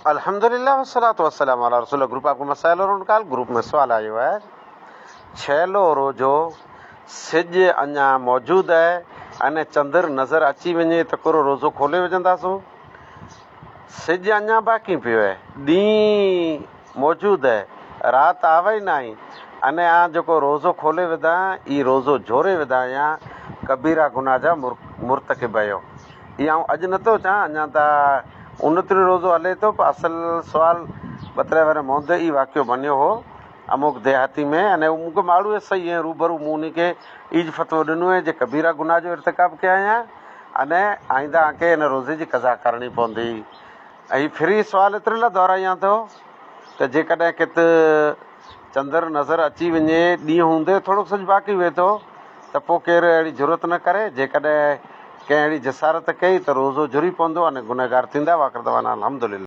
الحمدلله والصلوة والسلام علي رسول الله گروپ آپ ڪو مسائل اور ان کا حل گروپ ۾ سوال آيو آهي ڇيلو روزو سج اڃا موجود آهي اني چندر نظر اچي وڃي ته ڪرو روزو کولي وجهنداسون سج اڃا باقي پيو آهي ڏينهن موجود آهي رات آوي ناهي اني آن جيڪو روزو کولي وڌان اي روزو جهوري وڌان يا ڪبيرا گناهه جا مرتڪب آهيو اي آئون اڄ نٿو چان اڃا ته انتريون روزو هلي ٿو پر اصل سوال ٻه تري ورهيه موند ئي واقعو بنيو هو اموڪ ديهاتي ۾ اني مون کي ماڙهو صحيح ۽ روبرو مون انهي کي ايج فتوو ڏنو هي جي ڪبيره گناهه جو ارتڪاب ڪيائين اني آئنده آنکي ان روزي جي قضا ڪرڻي پوندي. ۽ ڦري سوال ايتري لاء دهرايان ٿو ته جيڪڏهن ڪت چندر نظر اچي وڃي ڏينهن هوندي ٿورو سج باقي ويهي ٿو ته پوء ڪير اهڙي جرئت نه ڪري جيڪڏهن ڪنهن اهڙي جسارت ڪئي ته روزو جهري پوندو ۽ گنهگار ٿيندا واخر دعوانا الحمدلله.